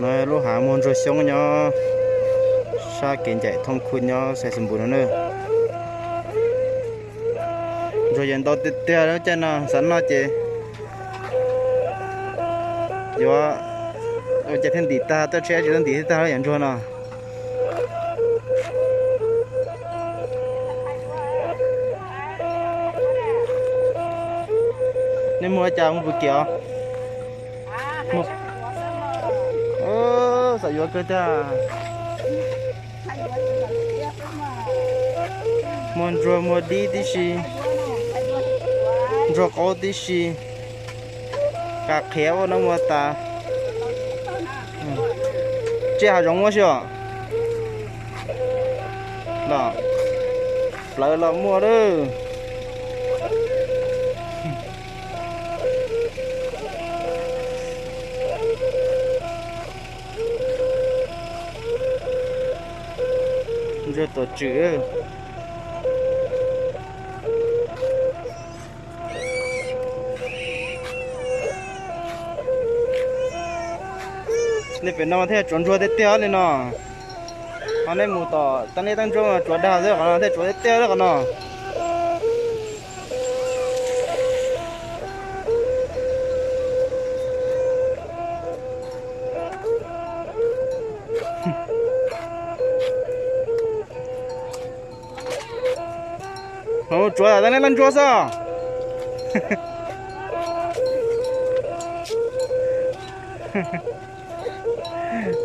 No lub hav muag ntsuag xyoob nyob sab kev ncaim Thoob Khu nyob Xais Xoom Npus no na. Ntsuag yeej ntau tiag tiag lub caij no, xav noj ces yuav ua cas thiaj ntim tag, tuaj tsheb tsis tau ntim thiaj tag lub yam ntsuag no. Nej muag ua cas, muag pus kiam os? Xav yuav kawg tiag. Muag ntsuag muag dib tib si, ntsuag qaub tib si, qas qhiav ua no muag tas. Tsiaj hav zoov muaj si os. Los, plawv los muaj lawm. Ntsuag tuam tswm. Nej pem no thiaj tsuav ntsuag tiag tiag li no. Ho nej mus tom Teb Neb Teb Ntsuab mas tsuav dag xwb, qhov no thiaj tsuav tiag tiag li qhov no. Tsuav Teb Neb Teb Ntsuab xwb.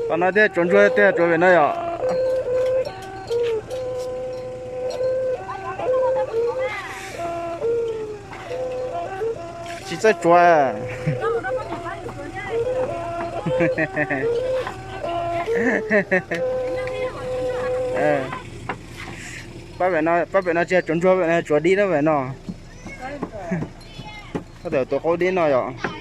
Qhov no thiaj tsuav ntsuag tiag, tsuav pem no yom. Tsis txawj tsuav. Pab pem no tsis yog tsuav ntsuag, pab pem no tsuav dib na pem no. Pab tawm tus qaub dib no yom.